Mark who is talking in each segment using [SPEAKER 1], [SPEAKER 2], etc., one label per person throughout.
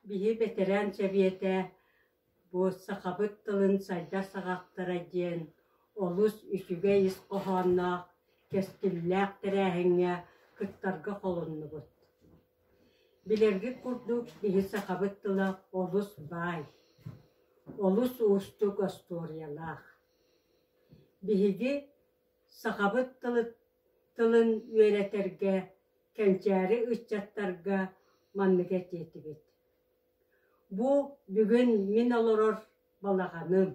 [SPEAKER 1] Биһи бэтэрээн сэбиэтэ бу сахабыт тылын сайдар саҕахтара диэн олус үчүгэй ис хоһоонноох, кэскиллээх тэрээһиҥҥэ кыттарга холоннубут. Билэргит курдук, биһи сахабыт тыла олус баай, олус уустук остуоруйалаах. Биһиги сахабыт тылын үөрэтэргэ кэнчээри ыччаттарга маннык этиэтибит: Бу бүгүн мин олорор балаҕаным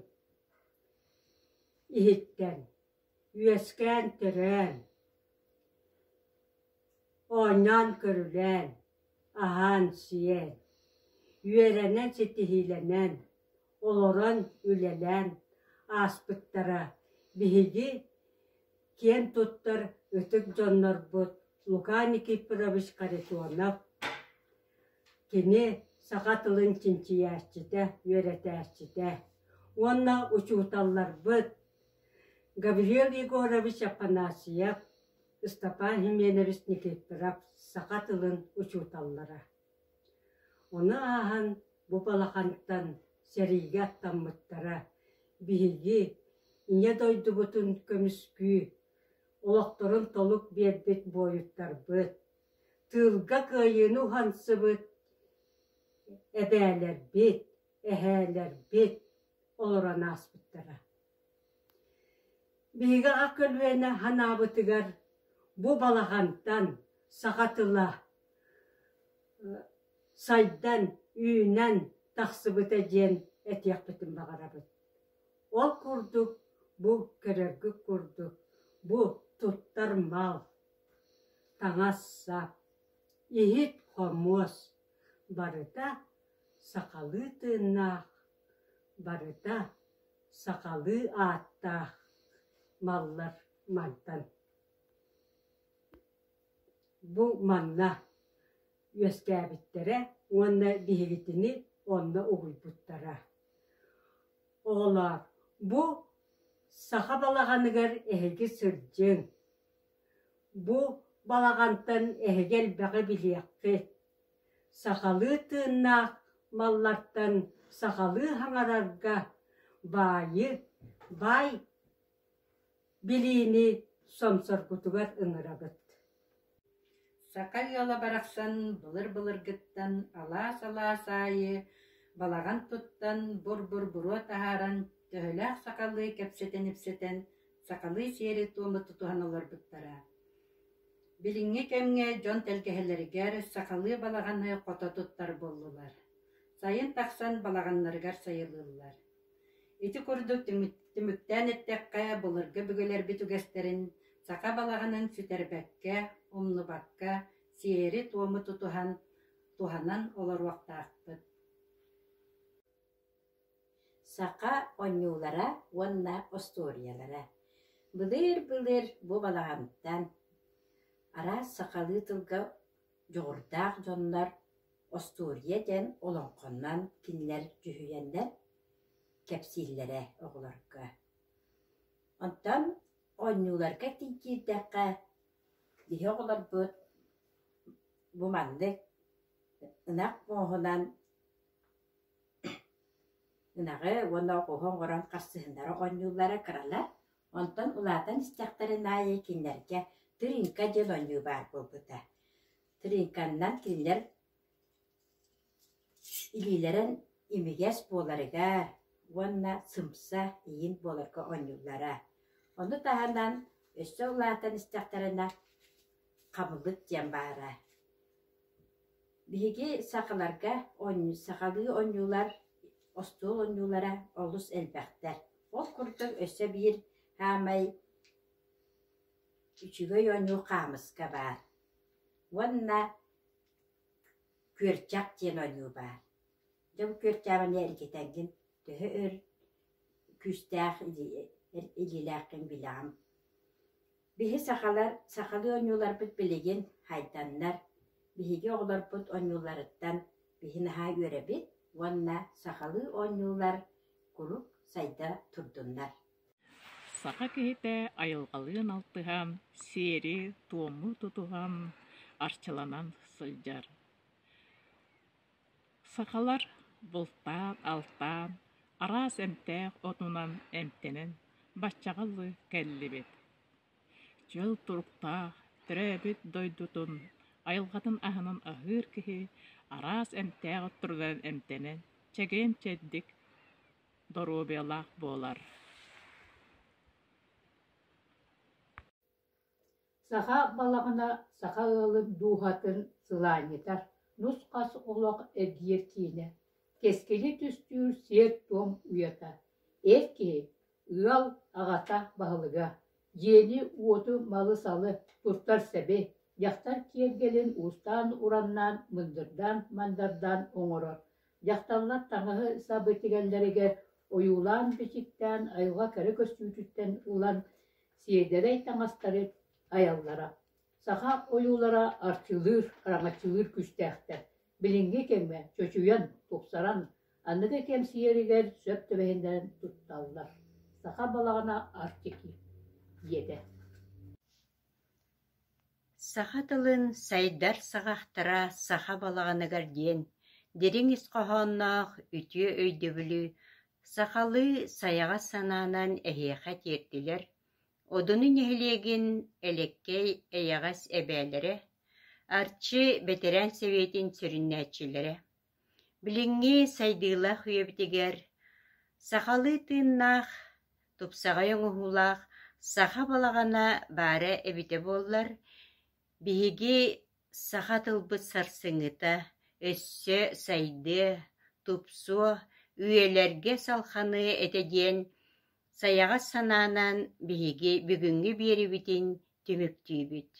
[SPEAKER 1] иһиттэн үөскээн-төрөөн, оонньоон-көрүлээн, аһаан-сиэн, үөрэнэн-ситиһиилэнэн, олорон үлэлээн ааспыттара биһиги киэн туттар ытык дьоннорбут Лука Никифорович Харитонов, кини саха тылын чинчийээччитэ, үөрэтээччитэ уонна учууталларбыт Гавриил Егорович Афанасьев, Ыстапаан Хименович Никифоров саха тылын учууталлара. Ону ааһан бу балаҕантан сэриигэ аттаммыттара, биһиги Ийэ дойдубутун көмүскүү, олохторун толук биэрбит буойуттарбыт, тыылга кыайыыны уһансыбыт эбээлэрбит, эһээлэрбит олорон ааспыттара. Биһиги аҕа көлүөнэ санаабытыгар бу балаҕантан саха тыла сайдан, үүнэн тахсыбыта диэн этиэхпитин баҕарабыт. Ол курдук бу көрөргүт курдук бу туттар мал, таҥас-сап, иһит-хомуос барыта сахалыы тыыннаах, барыта сахалыы ааттаах маллар мантан бу манна үөскээбиттэрэ уонна биһигитини онно угуйбуттара. Оҕолоор, бу саха балаҕаныгар эһиги сылдьыҥ. Бу балаҕантан эһиги элбэҕи билиэххит. Сахалыы тыыннаах маллартан сахалыы саҥарарга баайы, баай билиини сомсоргутугар ыҥырабыт.
[SPEAKER 2] Саха ыала барахсан былыр-былыргыттан алаас-алаас аайы балаҕан туттан, бур-бур буруо таһааран, төһөлөөх сахалыы кэпсэтэн-ипсэтэн, сахалыы сиэри-туому тутуһан олорбуттара. Билиҥҥи кэмҥэ дьон тэлгэһэлэригэр сахалыы балаҕаны хото туттар буоллулар. Сайын тахсан балаҕаннарыгар сайылыыллар. Ити курдук түмүктээн эттэххэ, былыргы өбүгэлэрбит үгэстэрин саха балаҕанын сүтэрбэккэ, умнубакка, сиэри-туому тутуһан, туһанан олоруохтаахпыт.
[SPEAKER 3] Саха оонньуулара уонна остуоруйалара Былыыр-былыр бу балаҕантан араас сахалыы тылга дьоҕурдаах дьоннор остуоруйа диэн олоҥхонон кинилэр дьүһүйэннэр кэпсииллэрэ оҕолорго. Онтон оонньууларга киирдэххэ, биһи оҕолорбут бу маннык ынах муоһунан Ынаҕы уонна оҕуһу оҥорон харсыһыннара оонньууллара кыралар, онтон улаатан истэхтэрин аайы кинилэргэ тырыыҥка диэн оонньуу баар буолбута. Тырыыҥканнан кинилэр илиилэрин имигэс буоларыгар уонна сымса иин буоларга оонньууллара. Ону таһынан өссө улаатан истэхтэринэ хабылык диэн баара. Биһиги сахаларга сахалыы оонньуулар, остуол оонньуулара олус элбэхтэр. Ол курдук өссө биир саамай үчүгэй оонньуу хаамыска баар уонна күөрчэх диэн оонньуу баар. Дьэ бу күөрчэҕи эргитэргин төһө өр күүстээх илиилээххин билэҕин. Биһи сахалар сахалыы оонньууларбыт билигин хайданнар, биһиги оҕолорбут оонньууларыттан биһи наһаа үөрэбит уонна сахалыы оонньуулар куруук сайда турдуннар.
[SPEAKER 4] Саха киһитэ айылҕалыын алтыһан, сиэри-туому тутуһан, арчыланан сылдьар. Сахалар бултаан-алтаан, араас эмтээх отунан эмтэнэн баччаҕа дылы кэллибит. Чөл туруктаах, төрөөбүт дойдутун айылҕатын аһынан аһыыр киһи араас эмтээх отторунан эмтэнэн, чэгиэн-чэбдик доруобуйалаах буолар.
[SPEAKER 5] Саха балаҕана саха ыалын дууһатын сылаанньытар, нус-хас олох эргийэр киинэ, кэскили түстүүр сиэр-туом уйата, эр киһи, ыал аҕата баһылыга, дьиэни-уоту, малы-салы туттар сэби, дьахтар киэргэлин уустаан-ураннаан, мындырдаан-мандардаан оҥорор. Дьахталлар таҥаһы-сабы тигэллэригэр ойуулаан-бичиктээн айылҕа кэрэ көстүүтүттэн ылан сиэдэрэй таҥастары айаллара. Саха ойуулара арчылыыр, араҥаччылыыр күүстээхтэр. Билиҥҥи кэмҥэ чочуйан, тупсаран, аныгы кэм сиэригэр сөп түбэһиннэрэн тутталлар. Саха балаҕана Арктики диэтэ.
[SPEAKER 3] Саха тылын сайдар саҕахтара саха балаҕаныгар диэн дириҥ ис хоһоонноох үтүө өйдөбүлү сахалыы сайаҕас санаанан эһиэхэ тиэртилэр Одуну нэһилиэгин элэккэй эйэҕэс эбээлэрэ, Арчы бэтэрээн сэбиэтин сүрүннээччилэрэ. Билиҥҥи сайдыылаах үйэбитигэр сахалыы тыыннаах, тупсаҕай оҥоһуулаах саха балаҕана баара эбитэ буоллар, биһиги саха тылбыт сарсыҥҥыта өссө сайдыа, тупсуо, үйэлэргэ салханыа этэ диэн сайаҕас санаанан биһиги бүгүҥҥү биэриибитин түмүктүүбүт.